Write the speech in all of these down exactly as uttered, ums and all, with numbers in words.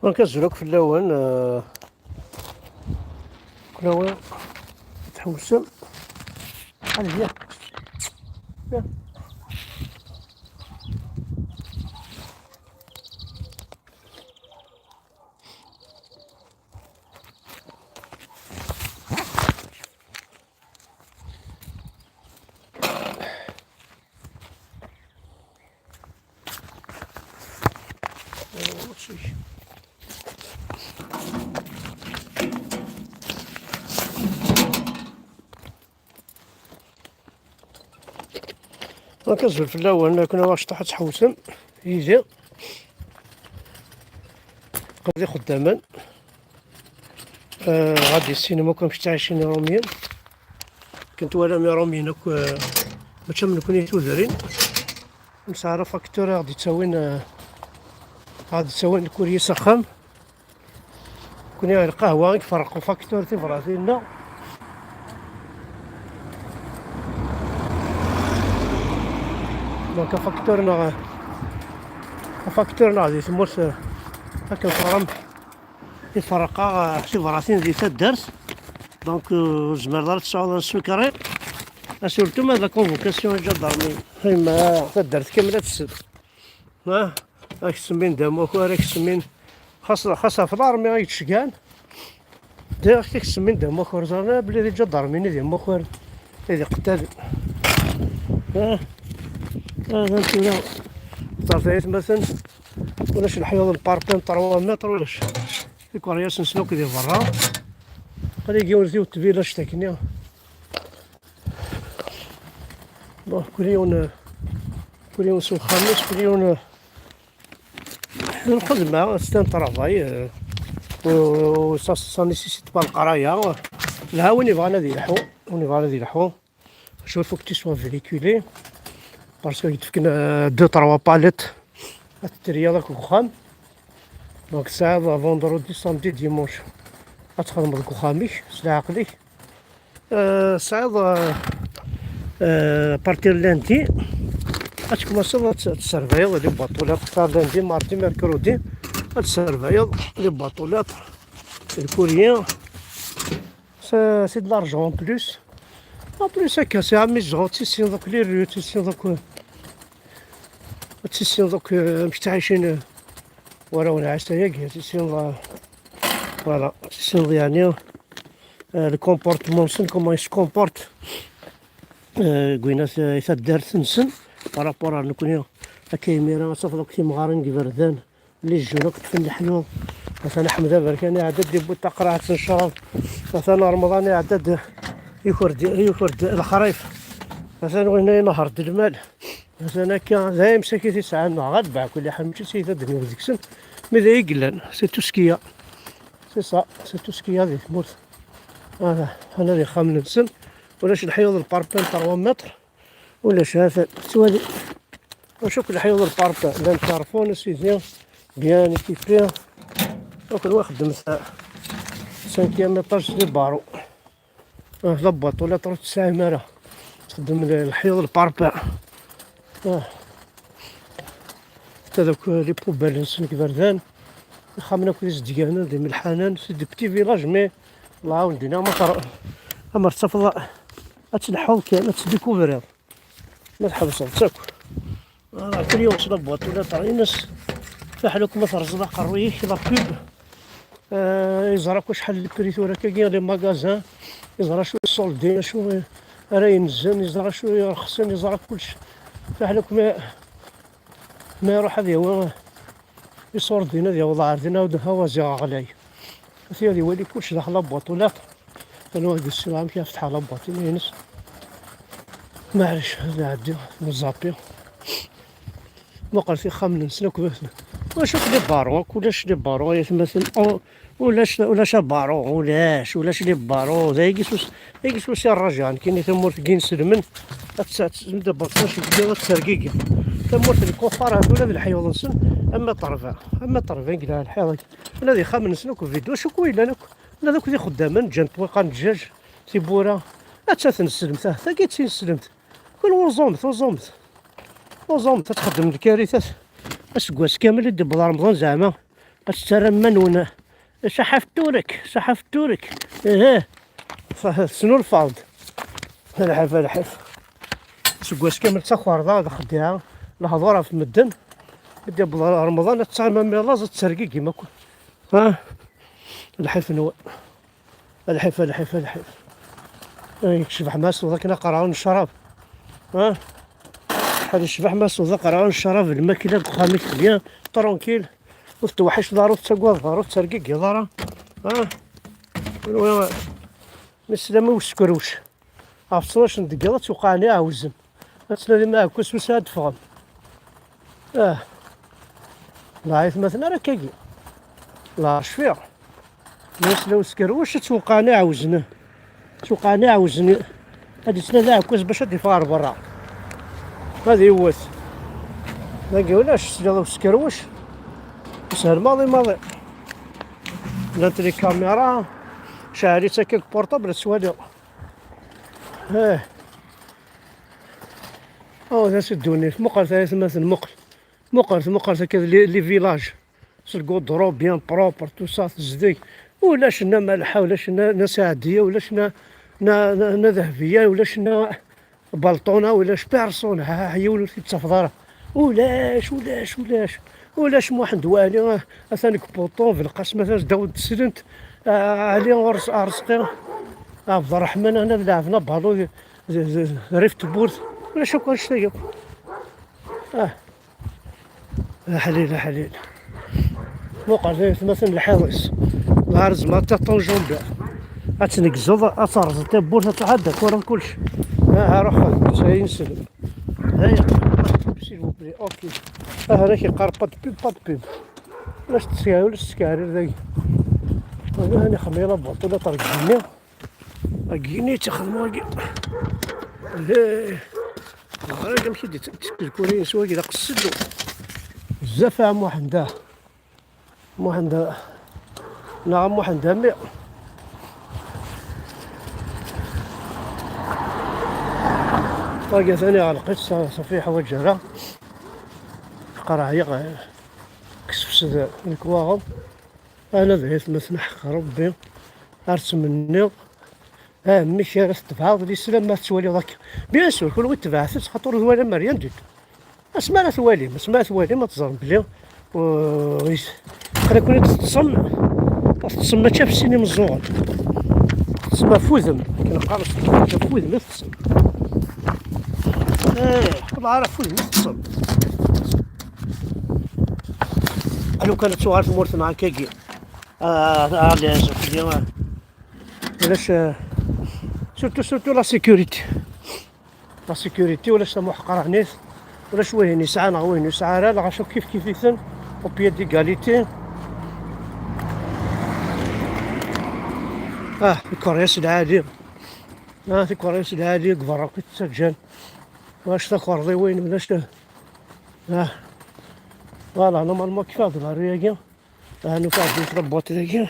Donc, azul akk fell-awen, eh, knawi tḥewsem. Allez, viens. Viens. Donc, azul fell-awen, akken ad tḥewsem yid-i. Qbel ixeddamen, eh, ɣad issinem akk amek ttɛicin Iṛumyen. Akken twalam Iṛumyen akk, eh, mačči am nekni tudrin. Nesɛa la facture ad ɣ-d-ittawin, eh, ad ɣ-d-ittawin lkuryi s axxam. Nekni lqahwa i iferreq ufaktur tibratin-nneɣ. Donc, afaktur-nneɣ, afaktur-nneɣ di tmurt, eh, akken teɣram, iferreq-aɣ, eh, tibratin di taddart. Donc, eh, ur tezmireḍ ara ad tesɛuḍ un secret. Surtout ma d la convocation n lǧadarmi. Yemma, taddart kamel ad tessed. Ah, ad k-semmin d amakar, ad k-semmin. Xas, xas ɣef larmi ay yettcegan. Diɣ, ad k-semmin d amakar. Ẓran belli d iǧadarmin i d amakar, i d iqettalen. Ah, ah, d tura. Ẓer tayet, maten, ulac leḥyuḍ n parpin trois mètres, ulac. Ikeryasen-nsen akk di berra. Qrib yiwen tiwt tbila ctakni. Bon, kul yiwen, kul yiwen s uxxam-is, kul yiwen, eh, d lxedma, c'est un travail, eh, u, u, ça, ça nécessite pas leqraya. Lha win yebɣan ad yelḥu, win yebɣan ad yelḥu. Acu, il faut que tu sois véhiculé, parce que yetfken, eh, deux, trois palettes ad tetriyaḍ akk deg uxxam. Donc, tesɛiḍ vendredi, samedi, dimanche ad txedmeḍ deg uxxam-ik, s leɛqel-ik. Euh, tesɛiḍ, euh, euh, à partir lundi, ad tkumaṣeḍ ad tt-, ad tesservayeḍ les boîtes aux lettres. Lundi, mardi, mercredi, ad tesservayeḍ les boîtes aux lettres, le courrier. C'est, c'est de l'argent en plus. En plus, akka, c'est amusant, tissineḍ akk les rues, tissineḍ akk, tissineḍ akk, euh, amek ttɛicin, euh, warraw n Ɛisa-agi, tissineḍ, euh, voilà, tissineḍ, yeɛni, euh, le comportement-nsen, comment ils se comportent, euh, deg winna, euh, i taddart-nsen, par rapport ar nekni. Akka imir-a, ad tafeḍ akk timɣarin deg iberdan, les jeunes akk ṭṭfen leḥyuḍ. Atan Ḥmed Aberkan iɛedda-d, yewwi-d taqerɛet n ccrab. Atan Remḍan iɛedda-d, yuker-d, yuker-d lexrif. Atan winna inehher-d lmal. Atan akka, d ayen msakit i sɛan, neɣ ad beɛkul iḥan, mačči s ayt ad d-niweḍ deg-sen, mi d ay yellan, c'est tout ce qu'il y a. C'est ça, c'est tout ce qu'il y a di tmurt. Ah, ḥana di ixxamen-nsen, ulac leḥyuḍ n parpin trois mètres, ulac, ha-t-an, tettwali. Ulac akk leḥyuḍ n parpin, llan carfun, a sidi, bien équipé. Akk nwa xeddmet cinquième étage des barreaux. Ah, la boîte aux lettres ur tesɛim ara. Txeddem l-, leḥyuḍ n parpin. Ah. Xaṭi akk les poubelles-nsen deg iberdan. Ixxamen akk d izedganen, d imelḥanen. C'est des petits villages, mais Allah awen-d-ini, amer, amer tafeḍ ad tleḥḥuḍ kan, ad tdikuvriḍ. Ma tḥebseḍ-tt akk. Voilà, kul yiwen s la boîte aux lettres-ines. Fiḥel akk ma terẓeḍ aqerruy-ik, la pub. Euh, yeẓra akk acḥal le prix tura akkagi, les magasins. Yeẓra acu i ṣṣuldin, acu ara yenzen, yeẓra acu irexsen, yeẓra kullec. Fiḥel akk ma, ma iruḥ ad yawi iṣuṛdiyen, ad yaweḍ ɣer din, ad, awa ziɣ ɣlay. Ati ad iwali kullec daxel la boîte aux lettres. Anwa deg ssura amek ara fetḥeɣ la boîte-ines. Maɛlic, ad nɛeddi, nẓapi. Muqel tixxamen-nsen akk d, ulac akk les barreaux, akk ulac les barreaux, ay atmaten. Oh, ulac, ulac abarru, ulac, ulac les barreaux. D ayagi s us-, d ayagi s usi rraja, nekkini tamurt n yinselmen, ad tt-, ad tt-, ad tt-, ad tergigi. Tamurt n lkuffar, ula d leḥyuḍ-nsen, ama ṭerba, ama ṭerba, i yelha lḥiḍ. Ula d ixxamen-nsen akk vide, acu akk yellan akk? Ula d akk d ixeddamen, ǧǧan ṭṭwiqan n ǧǧaǧ, tiwwura. Atta tneslemt, ah, tagi d tineslemt. Kul uẓumet, uẓumet. Uẓumet, ad txeddem lkaritat. Aseggas kamel i d-iwweḍ Remḍan zeɛma. Ad tettarram iman-nwen. Saḥaf turek, saḥaf turek. Ih. Tesnulfaḍ-d. Lḥif, lḥif. Seg wass kamel ttaxer da d xeddiɛa. Lehdur ɣef medden. Mi d-yewweḍ Remḍan, ad tesɛam amilaẓ, ad tergigim akk. Ha? Lḥif-nwen. Lḥif, lḥif, lḥif. Ay, yecbeḥ ma tesweḍ akken aqerɛun n ccrab. Ha? Ḥal yecbeḥ ma tesweḍ aqerɛun n ccrab, lmakla deg uxxam-ik bien, tranquille. Ur tettweḥḥiceḍ ara, ur tettagadeḍ ara, ur tettergigiḍ ara. Ha? Anwa? Neslam i usekruc. Ɣef ttnac n deggiḍ ad tewqeɛ iɛewzen. Ad tnadim aɛekkaz ur sɛa d-teffɣem. Ah. La aytmaten ara akkagi. La cfiɣ. Ma yesla uskerwec ad tewqeɛ iɛewzen. Tewqeɛ iɛewzen. Ad yettnadi aɛekkaz bac ad d-yeffeɣ ɣer berra. Ad yewwet. Dagi ulac, tesliḍ uskerwec. Yeshel maḍi maḍi. Llant les caméras. Cɛel-itt akka deg portable ad twaliḍ. Eh. Oh, d acu ddunit. Muqel ay atmaten, muqel. Muqel, muqel akka les, les villages. C'est le goudron bien propre, tout ça, tezdeg. Ulac nna Malḥa, ulac nna, nna Saɛdiya, ulac nna, nna, nna, nna Dehbiya, ulac nna Balṭuna, ulac personne. Ha, ha, yiwen ur t-id-tafeḍ ara. Ulac, ulac, ulac. Ulac Muḥend Wali, ah, atan deg Puṭu, Belqasem atan ddaw n teslent, ah, Ali Urs-, Arezqi, Ɛebderreḥman, ana d leɛben abalu di, di, di, di Rif Tewwurt. Ulac akk annect-a yakk. Ah. Aḥlil, aḥlil. Muqel ay atmaten lḥiḍ-is. Lɛar zma ta ṭunjumbiṛ. Ad tneggzeḍ, ad terẓeḍ tawwurt, ad tɛedda, twalaḍ kullec. Aha, ruḥ, ttɛin sel. Dayen, s'il vous plaît, ok. Aha, rak yeqqar pas de pub, pas de pub. Ulac teskeɛrir, ulac teskeɛrir dagi. Wala, hani xemmi la boîte, ula tergini. Agini ttixdem wagi. Leh. Ɣer amek i d-tettekkel kurin s wagi d aqesseddu. Bezzaf a Muḥend, ah. Muḥend, ah. Neɣ a Muḥend, a mmi. Wagi atan iɣelq-itt, ṣafi yeḥwaǧ ara. Qerɛeɣ, eh, ksefsed lekwaɣeḍ. Ana d aytmaten ḥeqq Rebbi. Ar ttmenniɣ. Ah, amek ara tettebɛeḍ l'islam ma tettwaliḍ akka? Bien sûr, kunwi tebɛet-tt, xaṭer ur twalam rien du tout. Asmi ara twalim, asmi ara twalim, ad teẓrem belli, uh, is-, aql-aken ad teṭṭsem, ad teṭṭsem mačči ɣef sin imeẓẓuɣen. Teṭṭsem ɣef udem, akken qqaren s teqbaylit, ɣef udem i teṭṭsem. Eh, qqel ara ɣef udem i teṭṭsem. Lukan ad tuɣal tmurt-nneɣ akkagi. Ah, ah, les, ah. Ulac, eh, surtout, surtout la sécurité. La sécurité, ulac tamuḥqranit, ulac wihin yesɛa neɣ wihin yesɛa ara, lɣaci kif kif-iten, au pied d'égalité. Ah, lkeryas lɛali. Ah, lkeryas lɛali, deg berra akk i ttaǧǧan. Ulac takerḍiwin, ulac ta-, ah. Voilà, normalement kfiɣ-d la rue-agi. Ah, nufa-d yiwet la boîte dagi.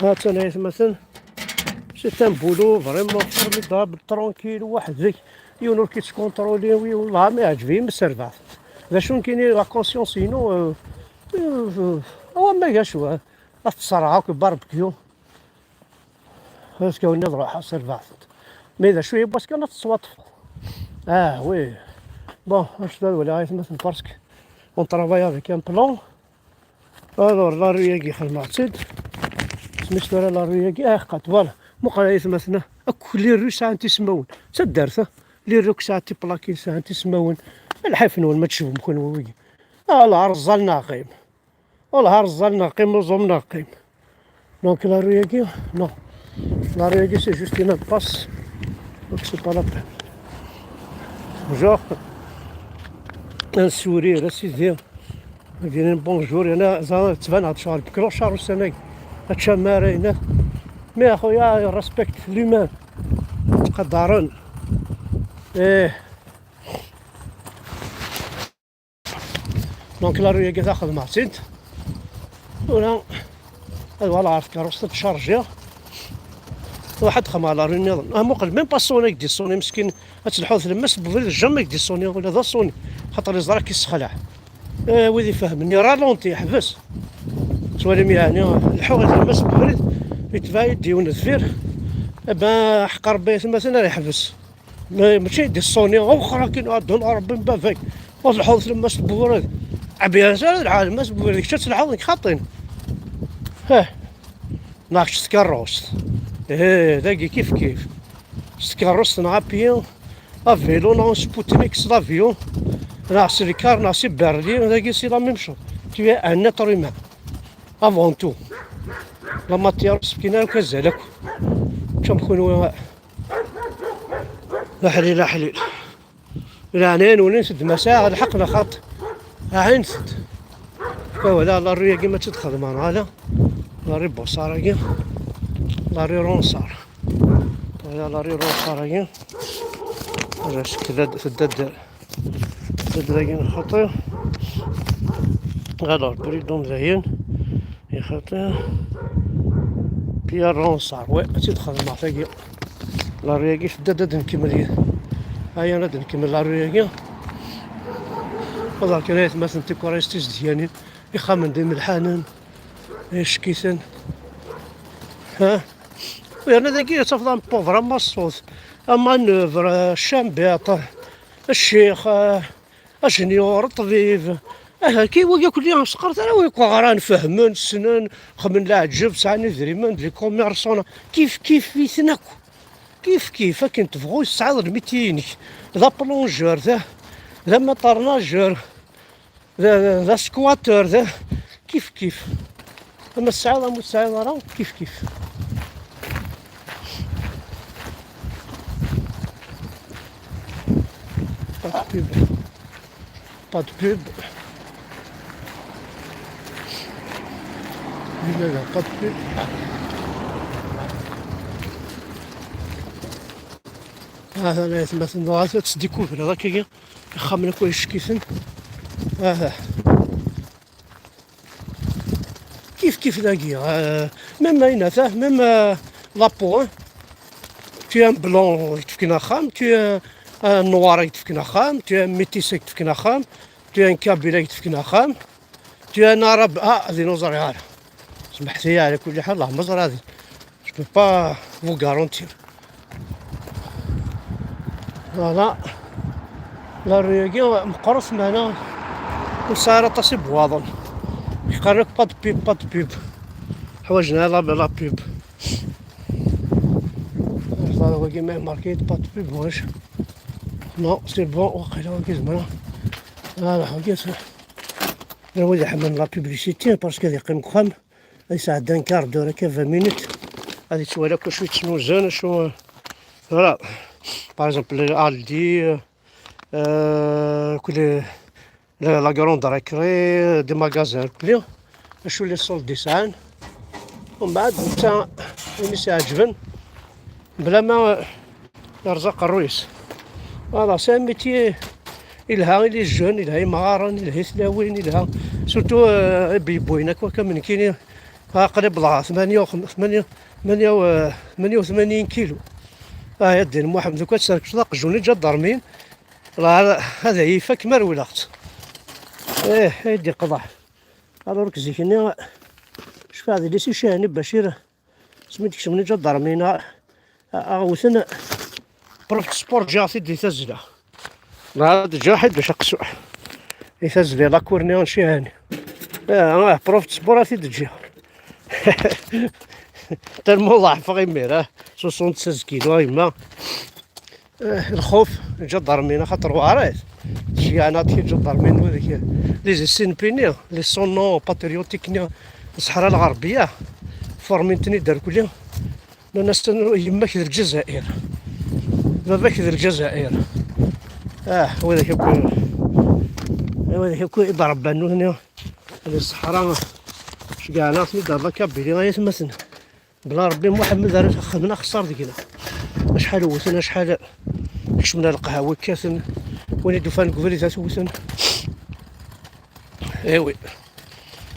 Ha-tt-an ay atmaten. C'est un boulot vraiment formidable, tranquille, weḥd-k. Yiwen ur k-yettkontroli, wi-, والله ma iɛǧeb-iyi ma sserbaɛt. D acu nekkini la conscience-inu, euh, euh, euh, awa ma gac, euh, ad teṣṣreɛ akk barbecue. Azekka-nni ad ruḥeɣ s rbeɛtent. Mais d acu yiwwas kan ad tettwaṭṭfeḍ. Ah, oui. Bon, acu d wala ay atmaten parce que on travaille avec un plan. Alors, la rue-agi xedmeɣ-tt-id. Smis tura la rue-agi, ah, qat, voilà. Muqel ay atmaten, akk les rues sɛant ismawen. D taddart, ah. Les rues sɛant tiplakin, sɛant ismawen. Lḥif-nwen ma tecbum kunwi wigi. Ah, la, rẓal neɣ qqim. Wallah, ar ẓẓal neɣ qqim, uẓum neɣ qqim. Donc, la rue-agi, non. La rue-agi, c'est juste une impasse. Donc, c'est pas la peine. Genre, un sourire, a sidi. Ad d-inin bonjour, yerna ẓer, ttbaneɣ-d ccɣel deg clochard ussan-agi. Ačamar, ayen. Mais, a xuya, respecte l'humain. Ttqadaren. Eh. Donc, la rue-agi ta xedmeɣ-tt-id. Tura, ad uɣaleɣ ɣer tkeṛṛust ad tt-charjiɣ. Ruḥ ad xedmeɣ la rue nniḍen. Ah, muqel, même pas Sony ak-d-iṣuni, meskin, ad telḥuḍ tlemmast n ubrid, jamais ak-d-iṣuni, ula d aṣuni, xaṭer yeẓra k-yessexlaɛ. Eh, wid ifehmen, i ralenti, yeḥbes. Tettwalim yeɛni, lḥu i tlemmast n ubrid, yetbeɛ-iyi-d yiwen deffir. Eh ben, ḥeqq Rebbi, atmaten ara yeḥbes. Ma-, mačči d ṣuni, awxer akin, ad d-rebbi n baba-k. Ur tleḥḥuḍ tlemmast n ubrid. Ɛebbi-as ara d lɛalem, as n ubrid, kečč ad tleḥḥuḍ deg xaṭin. Heh. Neɣ kečč tkeṛṛust. Eh, dagi kif kif. S tkeṛṛust neɣ apyi, avilu neɣ sputnik s l'avion, neɣ s lkar neɣ s berli, dagi c'est la même chose. Tu es un être humain. Avant tout. La matière, ur s-fkin ara akk azal akk. Ččam kunwi. Aḥlil, aḥlil. Leɛnaya-nwen, init-d ma sɛiɣ lḥeqq neɣ xaṭi. Ɛinet-d. Wala, la rue-agi ma tt-id-xedmeɣ neɣ ala. La rue Bossard-agi. La rue Ronsard. Wala, la rue Ronsard-agi. Wala, tedda-d, tedda-d, tedda-d dagi n xaṭi. Alors, Prud'hon dayen. Ixaṭi. Pierre Ronsard, ouais, ad tt-id-xedmeɣ tagi. La rue-agi tedda-d, ad nkemmel. Aya, ad nkemmel la rue-agi. Ẓer kan ayetmaten, tikwal tizedganin, ixxamen d imelḥanen, icekk-iten. Ha? Yerna dagi ad tafeḍ un pauvre amaṣṣut, amanœuvre, chambiṭ, ccix, ajenyur, ṭṭbib. Aha, ki wagi akk-nni ur s-qqaret ara wid akk ɣran, fehmen, ssnen, xedmen leɛǧeb, sɛan idrimen, d les commerçants. Kif kif-iten akk. Kif kif, akken tebɣu tesɛiḍ lmiti-inek. D aplongeur, d, d amaṭarnajeur, d, d, d asquatteur, d, kif kif. Ama tesɛiḍ, ama ur tesɛiḍ ara, kif kif. Pas de pub. Pas de pub. Là, là, pas de pub. Ah, là, là, c'est ma, c'est une race, c'est des coups, là, quelqu'un. Ixxamen akk icekk-iten. Ah. Kif kif dagi, euh, même ayen ata, même, euh, la peau, hein. Tu es un blanc, i k-d-fken axxam, tu es un, un noir, i k-d-fken axxam, tu es un métis, i k-d-fken axxam, tu es un kabyle, i k-d-fken axxam, tu es un arabe, ah, ad inu ẓriɣ ara. Smeḥt-iyi, ɛla kulli ḥal, Allah ma ẓriɣ ad Je peux pas vous garantir. Voilà. La rue-agi meqqret, meɛna ur tesɛi ara aṭas ibwaḍen. Qqaren akk pas de pub, pas de pub. Ḥwaǧen la, la pub. Ẓer wagi ma marqué pas de pub, wac. Non, c'est bon, waqila wagi zemreɣ. Voilà, wagi c'est. Wid iḥemmlen la publicité, parce que ad yeqqim deg uxxam. Ad yesɛeddi un quart d'heure akka, vingt minutes, ad yettwali akk acu yettnuzan, acu, voilà. Par exemple, Aldi, euh, que les, la, la grande récré, des magasins, akk acu les soldes i sɛan. Umbeɛd netta win i s-iɛeǧben, bla ma yerẓa aqerruy-is. Voilà, c'est un métier yelha i les jeunes, yelha i yemɣaren, yelha i tlawin, yelha surtout, euh, i yewwin akk akka am nekkini. Aql-i wwḍeɣ ɣer tmanya u xem-, tmanya, tmanya u, tmanya u tmanyin kilu. Ah, ya ddin Muḥemmed, ukan ad tserkseḍ aqjun n iǧadarmiyen, la, ad iyi-ifak ma rewleɣ-tt. Ih, ay d-iqḍeɛ. Alors que zik-nni, cfiɣ d Lisi Cihani Bacir, asmi d-kecmen iǧadarmiyen, a, a, a, wten, prof de sport, ǧǧiɣ-t-id di tazzla. Nɛad ǧǧiɣ ḥid bac aqsuḥ. Di tazzla, la cour-nni n Cihani. Ah, ah, prof de sport ad t-id-ǧǧiɣ. Tellement ḍeɛfeɣ imir, ah, soixante-seize kilos, a yemma. Eh, lxuf, lǧadarmin, axaṭer weɛrit. Tceyyɛen-aɣ-d kra lǧadarmin, wid, les S N P-nni, les sono patriotiques-nni, Ṣṣeḥra Lɣerbiya, formin-ten-id irkelli. Nnan-asen, yemma-k d Lǧazayer, baba-k d Lǧazayer. Ah, widak akk, widak akk i d-rebban nutni di ṣṣeḥra, ceggɛen-aɣ-ten-id ar la Kabylie, ay atmaten. Bla Rebbi Muḥemmed ara xedmen axeṣṣar deg-neɣ. Acḥal wten, acḥal kecmen ar lqahwa kkaten, win i d-ufan deg ubrid ad t-wten. Eh oui.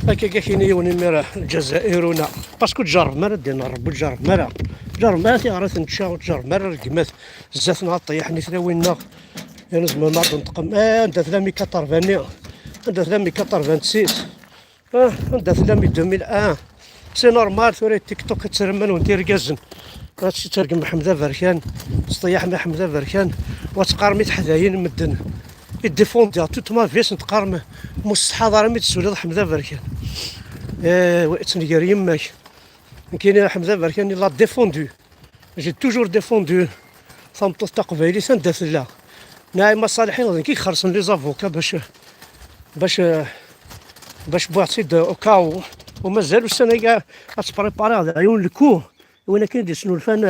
Akka akka kini yiwen imir Lǧazairuna. Parce que ur tjerrem ara ddin n Rebbi, ur tjerrem ara. Ǧerrem ara tiɣrit n tca, ur ǧerrem ara rregmat zdat-neɣ, ṭṭiyaḥ-nni tlawin-nneɣ. Ya nezmer ma d-nṭeqem, eh, anda tella mi quatre-vingt-nni? Anda tella mi quatre-vingt-six? Ah, anda tella mi deux mille un? C'est normal, tura TikTok ad ttremen went irgazen. Ad tettergem Ḥmed Aberkan, teṭṭiyaḥem Ḥmed Aberkan, wa teqqarem i teḥdayin n medden. I défendiɣ toute ma vie, sen teqqarem, mu tsetḥaḍ ara mi d-tessuliḍ Ḥmed Aberkan. Eh, wa, ttnger yemma-k. Nekkini Ḥmed Aberkan, il a défendu. J'ai toujours défendu tameṭṭut taqbaylit anda tella. Naɛima Ṣaliḥi, d nekk i ixerṣen les avocats bac, bac, bac wwiɣ-tt-id au cas où. U mazal ussan-agi ad ttprépariɣ da yiwen le coup. I win akken i d-isnulfan,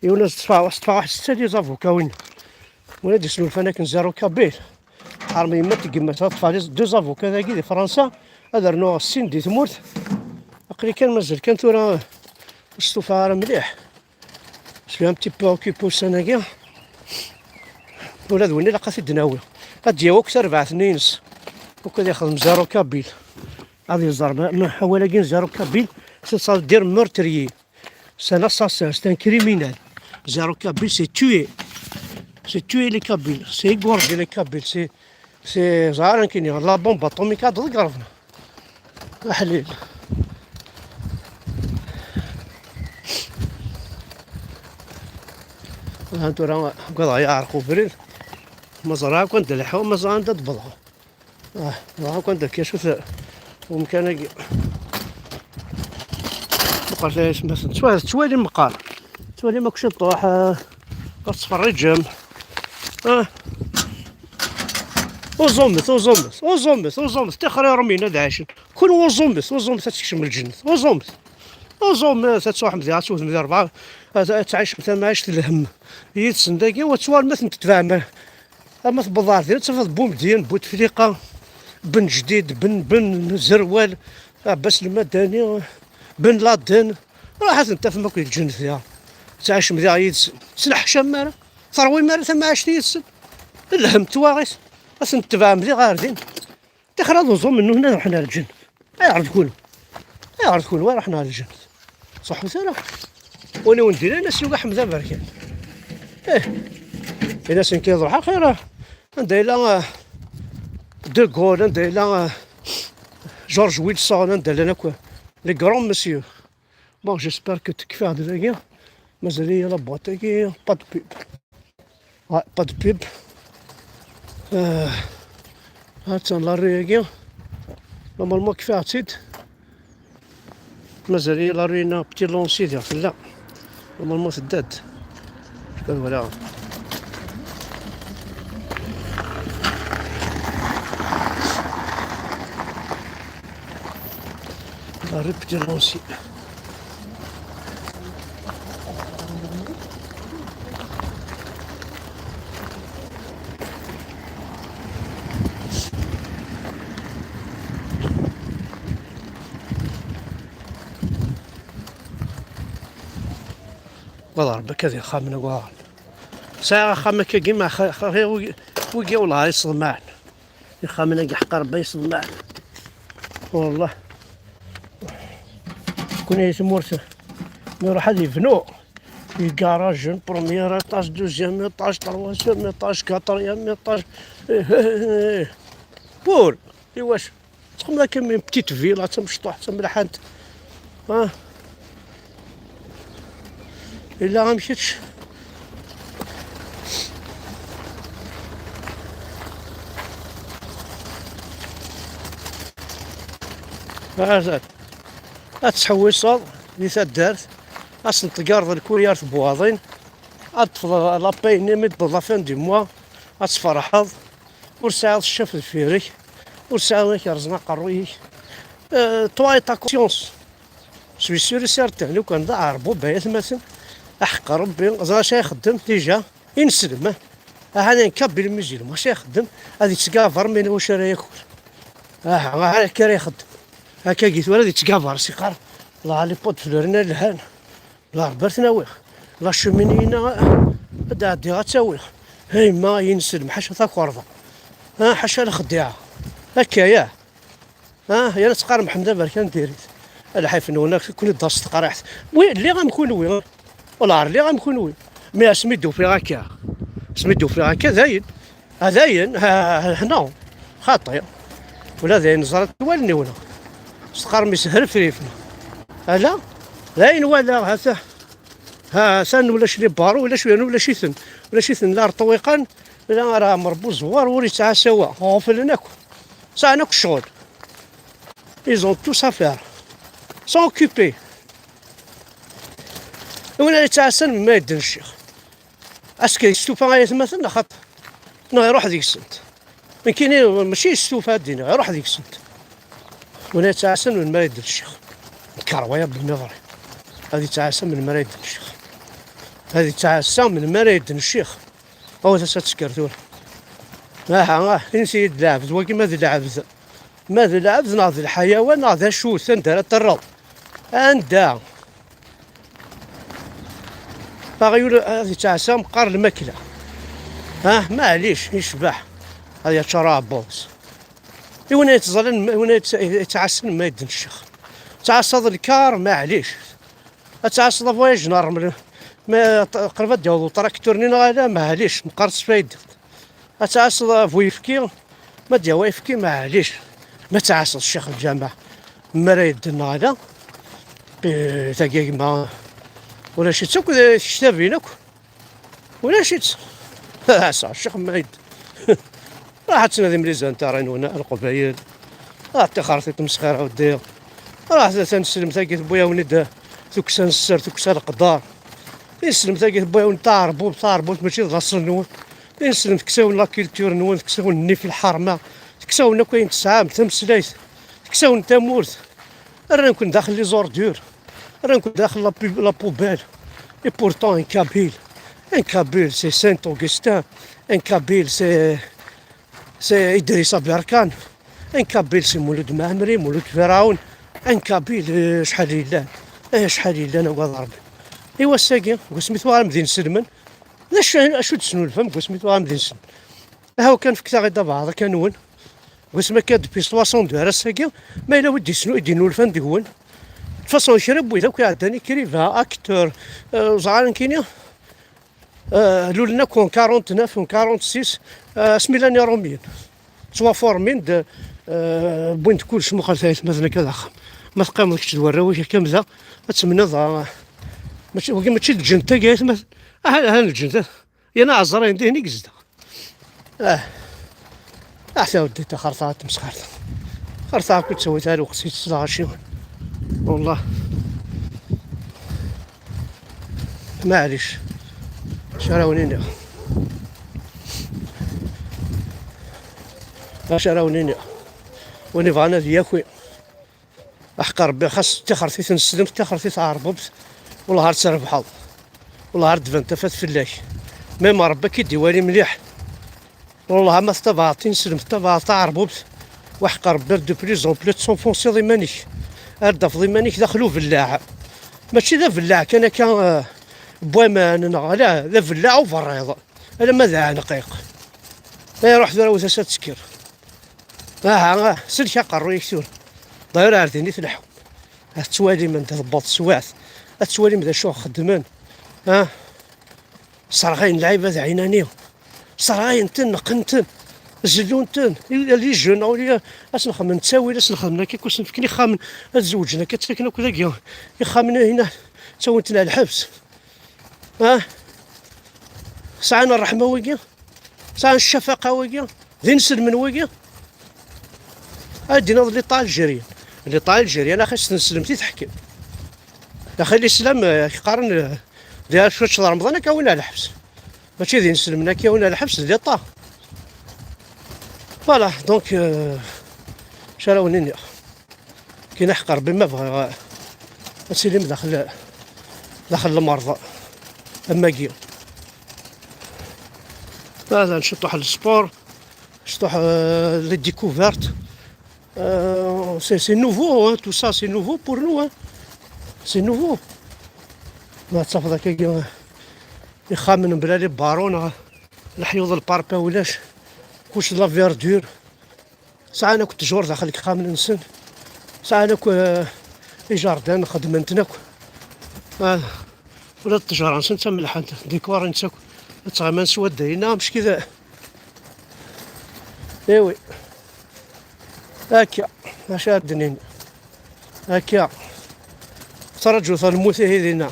i win ad tteffeɣ, ad tteffeɣ waḥed setta les avocats win. Win ad d-isnulfan akken zéro kabyle. Ḥerm yemma n tgemmat, ad ṭṭfeɣ les deux avocats dagi di Fransa, ad rnuɣ sin di tmurt. Aql-i kan mazal kan tura ur stufaɣ ara mliḥ. Je suis un petit peu occupé ussan-agi. Ula d win ilaq ad t-id-nawi. Ad d-yawi akk tarbaɛt-nni-ines. Akk ad ixdem zéro kabyle. Ad iẓer ma, ma awal-agi n zéro kabyle, c'est ça veut dire meurtrier. C'est un assassin, c'est un criminel. Zéro kabyle, c'est tuer. C'est tuer les kabyles. C'est égorger les kabyles. C'est, c'est, ẓer akken, la bombe atomique ad tḍeggreḍ. Aḥlil. Ahan tura, ugadeɣ yeɛreq ubrid. Ma ẓriɣ akk anda lḥu, ma ẓriɣ anda d-wwḍeɣ. Ah, ẓriɣ akk anda lkacut umkan-agi. Meqqar tayasmaten. Tettwa-, tettwalim meqqar. Tettwalim akk ciṭuḥ, ah, ur tettferriǧem. Ah. Uẓumet, uẓumet, uẓumet, uẓumet. Tixer iṛumyen ad ɛicen. Kun uẓumet, uẓumet ad tekcem lǧennet. Uẓumet. Uẓumet ad tṛuḥem diɣ, ad tewtem di ṛebɛa, ad, ad tɛicem tamɛict n lhemm. Yid-sen dagi, wa ttwar ma ten-tetbeɛem. Ama tewweḍ ar din, ad tafeḍ Bumedyen, Butefliqa, Ben Jdid, Ben, Ben Zerwal, Ɛebbas Lmadani, Ben Laden. Ruḥ ad ten-tafem akk di lǧennet diɣ. Ad tɛicem diɣ yid-sen. Tesneḥcam ara. Terwim ara tamɛict yid-sen. Lhem twaɣit. Ad ten-tetbeɛem diɣ ar din. Tixer ad uẓum nnun ad ruḥen ar lǧennet. Ayɣer d kun? Ayɣer d kun wa ruḥen ar lǧennet? Ṣaḥut ara. Win i wen-d-inan as yuga Ḥmed Aberkan. Eh. Ini-as nekk ad ruḥeɣ xir. Anda yella, eh, De Gaulle, anda yella, eh, George Wilson, anda llan akk les grands messieurs. Bon, j'espère que tekfiḍ-d dagi. Mazal-iyi la boîte-agi, pas de pub. Ouais, pas de pub. Euh, ha-tt-an la rue-agi. Normalement kfiɣ-tt-id. Mazal-iyi la rue-nneɣ Petit Lancy diɣ tella. Normalement tedda-d. Ad walaɣ. La rue Petit Lancy. Wala Rebbi akka d ixxamen aguɣen. Sɛiɣ axxam akkagi, ma xa-, xa-, xa-, wigi, wigi wellah ay sḍemɛen. Ixxamen-agi ḥeqqa Rebbi ay sḍemɛen. Wallah. Kun ay tmurt mi iruḥ ad yebnu. Igarajen, premier étage, deuxième étage, troisième étage, quatrième étage. Eh, eh, eh, eh. Pour, i wacu? Txemmem akka une petite ville, d tamecṭuḥt, d tamelḥant. Ah. Yella am kečč. Mazal. Ad tettḥewwiseḍ di taddart, ad sen-tgareḍ lkuyar tebwaḍin, ad teṭṭfeḍ la paye-nni mi d-tewweḍ la fin du mois, ad tferḥeḍ, ur tesɛiḍ ccaf deffir-k, ur tesɛiḍ win ak-yerẓen aqerruy-ik. Euh, toi et ta conscience. Je suis sûr et certain, lukan d aɛerbub, ay atmaten, aḥeqq Rebbi, ẓer acu ara ixeddem, déjà, ineslem, ah. Aha, nen kabbil musulman, acu ara ixeddem, ad yettgabar, ma yella wacu ara yaker. Aha, aha, akka ara ixeddem. Akka gi tura ad yettgabar, s-iqqar, la, les pots de fleurs-nni lhan. La Rebbi ad ten-awiɣ. La cheminée-ina ad d-ɛeddiɣ ad tt-awiɣ. A yemma, ay ineslem, ḥaca takerḍa. Ah, ḥaca lexdiɛa. Akka, ya. Ah, yal ad teqqarem Ḥmed Aberkan diri-t. A lḥif-nwen, akk-, kun-id-as teqriḥt. Wi, lliɣ am kunwi. Ula ɣer lliɣ am kunwi. Mi asmi d-ufiɣ akka, asmi d-ufiɣ akka, dayen. Ha, dayen, ha, ha, hna. Xaṭi. Ula d ayen ẓrat wallen-iw. S tqarmi s hrefrifen. Ala, d ayen walaɣ, ha-t-, ha-t-an ulac les barreaux, ulac, ulac-iten. Ulac-iten la rṭwiqan, la ara Ɛmer Buzewwar ur yettɛassa wa. Ɣeflen akk. Sɛan akk ccɣel. Ils ont tous à faire. Sont occupés. Win ara yettɛassan ma yedden ccix. Aske yestufa ay atmaten, neɣ xaṭ-, neɣ iruḥ deg-sent. Nekkini mačči yestufa ad d-iniɣ, iruḥ deg-sent. Win ara yettɛassan melmi ara yedden ccix. Nker waya belmi ɣri. Ad yettɛassa melmi ara yedden ccix. Ad yettɛassa melmi ara yedden ccix. Awet-as ad tekker tura. Aha, ah, insi-yi-d lɛebd, wagi ma d lɛebd. Ma d lɛebd neɣ d lḥayawan neɣ d acu-t, anda ara t-terreḍ? Anda? Aɣyul ad yettɛassa meqqar lmakla. Ah, maɛlic, yecbeḥ. Ad yaččar aɛebbuḍ-is. I win ay yettẓallan, i win ay yett-, yettɛassan ma yedden ccix. Ttɛassaḍ lkar, maɛlic. Ad tɛasseḍ avoyage n ṛṛmel, ma ṭ-, qrib ad d-yaweḍ uṭraktur-nni neɣ ala, maɛlic, meqqar tesfaydeḍ. Ad tɛasseḍ bu yefki, ma d-yawi ayefki, maɛlic. Ma tɛasseḍ ccix lǧameɛ, mi ara yedden neɣ ala, eh, tagi a gma, ulac-itt akk, d tiktabin akk. Ulac-itt. Asa, ccix Maɛid. Ruḥ ad tnadim les intérêts-nwen a Leqbayel. Ruḥ ṭixer tiṭ mesxir a weddi. Ruḥ taneslemt-agi tewwi-awen-id tukksa n sser, tukksa n leqder. Tineslemt-agi tewwi-awen-d taɛerbubt, taɛerbubt mačči d laṣel-nwen. Tineslemt tekkes-awen la culture-nwen, tekkes-awen nnif lḥerma, tekkes-awen akk ayen tesɛam, tameslayt, tekkes-awen tamurt. Rran-ken daxel les ordures, rran-ken daxel la pub-, la poubelle. Et pourtant, un Kabyle, un Kabyle, c'est Saint Augustin, un Kabyle, c'est, c'est Idriss Aberkan, un Kabyle, c'est Mouloud Mammeri, Mouloud Firaoun, un Kabyle, eh, acḥal yellan, eh, acḥal yellan, agad Rebbi. I wass-agi, deg wasmi tuɣalem d inselmen, d acu, acu d-tesnulfam deg wasmi tuɣalem d inselmen? Aha kan, fket-aɣ-id abeɛḍ akka-nwen. Deg wasmi akka, depuis soixante-deux ar ass-agi, ma yella wi d-yesnu-, i d-yennulfan deg-wen. De façon, kra n wid akk iɛeddan, écrivain, acteur, euh, ẓran kini, euh, lulen akk en quarante-neuf, en quarante-six, euh, asmi llan Iṛumyen. Ttwaformin-d, euh, wwin-d kullec, muqel tayetmaten akka d axxam. Ma teqqimeḍ kečč d warraw-ik akka am da, ad temneḍ, ah, mačči, wagi mačči d lǧent-agi, ayetmaten. Aha, aha, lǧent. Yan aɛeẓrayen dihin i yezdeɣ. Ah. Ah, taweddit, axerta, tamesxert. Axerta, akk ttawit ar lweqt i teslaɣ aci. Wallah. Maɛlic. Acu ara wen-iniɣ? Acu ara wen-iniɣ? Win ibɣan ad yaki. Aḥeqq Rebbi, xas tixert i tneslemt, tixert i tɛerḍemt, wellah ar trebḥeḍ. Wellah ar d-tban tafat fell-ak. Même Rebbi ad k-id-iwali mliḥ. Wellah ma tettabaɛeḍ tineslemt, tettabaɛeḍ taɛerbubt, waḥeqq Rebbi, de plus en plus ad tessenfonsiḍ iman-ik. Ar d-tafeḍ iman-ik daxel ubellaɛ. Mačči d abellaɛ kan akka, eh, n waman, neɣ ala, d abellaɛ uberriḍ. Alamma d aɛenqiq. Ay, ruḥ tura, wet-as ad tekker. Aha, ah, sellek aqerruy-ik tura. D'ailleurs, ar din i tleḥḥum. Ad tettwalim anda tewweḍ teswiɛt. Ad tettwalim d acu xeddmen. Ah, sserɣayen lɛibad ɛinani. Sserɣayen-ten, neqqen-ten. Zellun-ten. Les jeunes, au lieu ad sen-xedmen ttawil, ad sen-xedmen akka, ad sen-fken ixxamen, ad zewǧen akka, ttaken akk dagi ixxamen-ahina, ttawin-ten ar lḥebs. Ah, sɛan ṛṛeḥma wigi. Sɛan ccafaqa wigi, d inselmen wigi. Ad d-tiniḍ l'État algérien. L'État algérien, axi s tneslemt i teḥkem. Axi l'islam, eh, qqaren, eh, di acu d Remḍan, ad k-awin ar lḥebs. Mačči d inselmen ad k-awin ar lḥebs, d l'État. Voilà, donc, euh, acu ara wen-iniɣ? Kien aḥeqq Rebbi ma bɣiɣ, eh, ad tilim daxel, daxel lmerḍ am wagi. Hada, ncuṭuḥ le sport, ncuṭuḥ, eh, les découvertes. Euh, c'est, c'est nouveau, hein, tout ça, c'est nouveau pour nous, hein. C'est nouveau. Ma tafeḍ akka, eh, ixxamen bla les barreaux, neɣ leḥyuḍ, lparpa ulac, kullec d la verdure. Sɛan akk ttjur daxel ixxamen-nsen. Sɛan akk, eh, ijarden, xedmen-ten akk. Ah, Ula d ṭṭejra-nsen d tamelḥant, dikwaṛ-nsen akk. Ad tɣiman s waddayen-a, mecki d, iwi. Akka, acu ara d-nini? Akka. Ttraǧu talmut ihi dinna.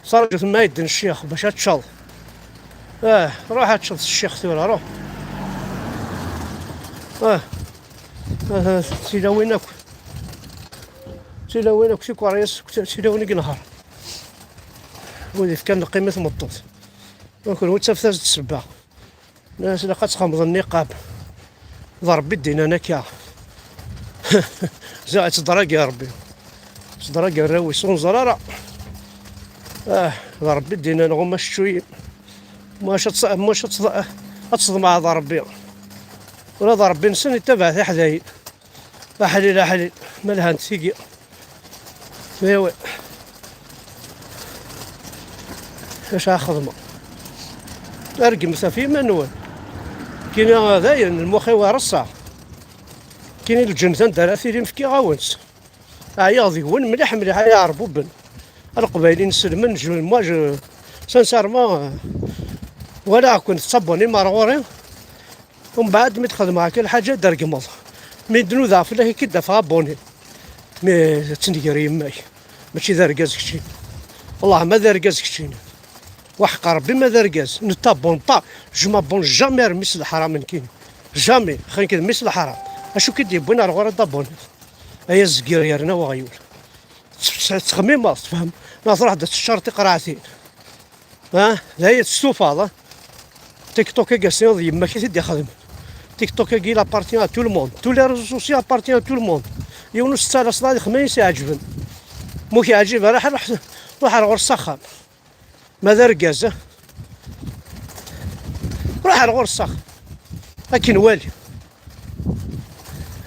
Ttraǧu ma yedden ccix bac ad teččeḍ. Ah, ruḥ ad teččeḍ s ccix tura, ruḥ. Ah. Ah, tilawin akk. Tilawin akk, tikwaṛ-is, tilawin i yenher. Wid yefkan lqima i tmeṭṭut. Ma kenwi ttafet-as-d ssebba. Nnas ilaq ad txemmeḍ nniqab. D Ṛebbi d-innan akka. Ziɣ ittḍragi Ṛebbi. Ittḍragi arraw-is, ur neẓri ara. Ah, d Ṛebbi d-innan ɣur-m aceččuyi. Mac ad tt-, mac ad tt-, ad tḍemɛeḍ Ṛebbi. Ula d Ṛebbi-nsen ittabaɛ tiḥdayin. Aḥlil, aḥlil, ma lhant tigi. Iwi. Acu ara xedmeɣ? Rgmet ɣef yiman-nwen. Kini dayen, lmux-iw ireṣṣa. Kini lǧennet anda ara tilim fkiɣ-awen-tt. Ɛyiɣ deg-wen mliḥ, mliḥ ay iɛerbuben. A Leqbayel inselmen, je, moi, je, sincèrement, euh, walaɣ-ken tettabunim ar ɣur-i. Umbeɛd mi d-xedmeɣ akka lḥaǧa, ad d-regmeḍ. Mi d-nudaɣ fell-ak, akka i d-afeɣ abuni. Mi d-tnger yemma-k, mačči d argaz keččini. Wellah ma d argaz keččini. Waḥeq Ṛebbi ma d argaz. Ne t'abonne pas. Je m'abonne jamais ar mmi-s n leḥram nekkini. Jamais. Xayen-k d mmi-s n leḥram. Acu k-id-yewwin ar ɣur-i ad d-abuniḍ? Ay azgir yerna weɣyul. Tettxemmimeḍ, tefhem? Neɣ truḥ-d ad teččareḍ tiqraɛtin. Ah, d aya testufaḍ, ah. TikTok-agi ass-nni d yemma-k i t-id-ixedmen. TikTok-agi, il appartient à tout le monde. Tous les réseaux sociaux appartiennent à tout le monde. Yiwen ur s-ttalaseḍ ad ixdem ayen i s-iɛeǧben. Ma ur k-yeɛǧib ara, ruḥ, ruḥ ar ɣur-s s axxam. Ma d argaz, ah. Ruḥ ar ɣur-s s axxam. Akken wali.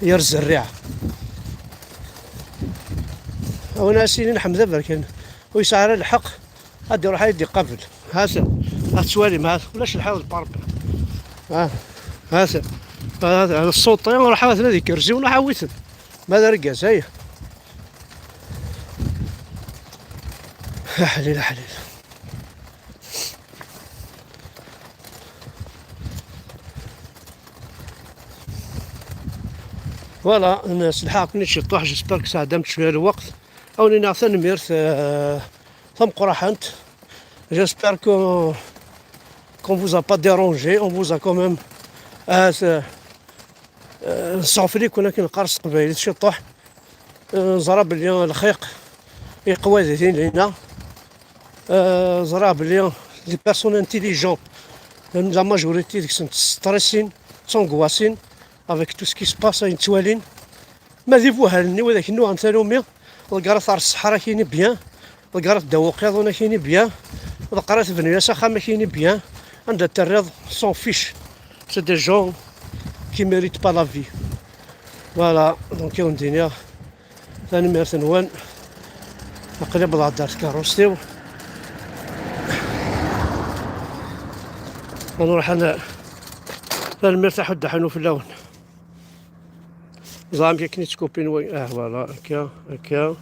Yir zerriɛa. A wen-as-inin Ḥmed Aberkan ur yesɛi ara lḥeqq, ad iruḥ ad d-iqabel. Ha-t-an, ad tettwalim, ha-t, ulac lḥiḍ n parpin. Ha, ha-t-an. Ha-t-an, ṣṣuṭi, ruḥ ha-ten ad ikerzi, ruḥ awi-ten. Ma d argaz, ay. Aḥlil, aḥlil. Voilà, n-, selḥaɣ-ken-id ciṭuḥ, j'espère que sɛeddamt cwiya lweqt. A wen-iniɣ tanemmirt, euh, tameqqrant. J'espère que, qu'on vous a pas dérangé, on vous a quand même, euh, euh, nesseɣfel-iken akken neqqar s teqbaylit ciṭuḥ. Euh, neẓra belli lxiq yeqwa di din lina. Euh, ẓriɣ belli les personnes intelligentes, la majorité deg-sent stressin, ttangwasin avec tout ce qui se passe, ayen ttwalin. Ma d ibuhalen-nni widak nnuɣen talumi, ḍegger-it ar ṣṣeḥra akini bien, ḍegger-it ddaw uqiḍun akini bien, ḍegger-it bnu-yas axxam akini bien, anda terriḍ s'en fiche. C'est des gens qui méritent pas la vie. Voilà, donc i wen-d-iniɣ tanemmirt-nwen. Aql-i wwḍeɣ-d ar tkeṛṛust-iw. Ad nruḥ ad n-, tanemmirt a Ḥuddu Ḥanun fell-awen. Ẓer amek akken i ttkupin way. Ah, voilà, akka, akka.